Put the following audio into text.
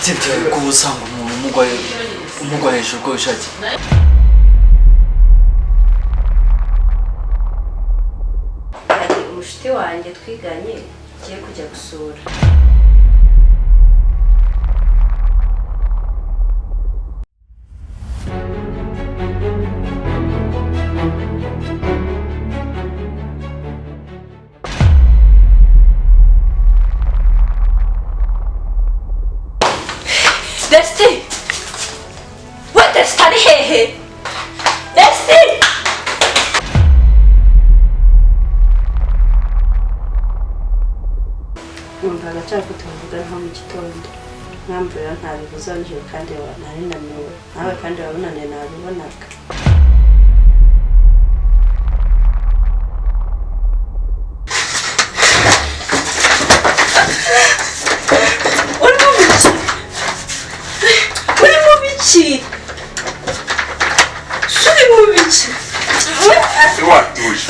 Bite kuba usanga umuntu umugwa hejuru uko wishakiye? Hari umushuti wanjye twiganye ngiye kujya gusura. Desti! We Desti ari hehe? Desti! Numvaga nshaka ko tubivuga nko mu gitondo. Mpamvu rero ntabivuze nijoro kandi nari naniwe. Nawe kandi waba unaniwe nabibonaga. Uri mu biki? Uri mu biki? Uri mu biki? Watuje.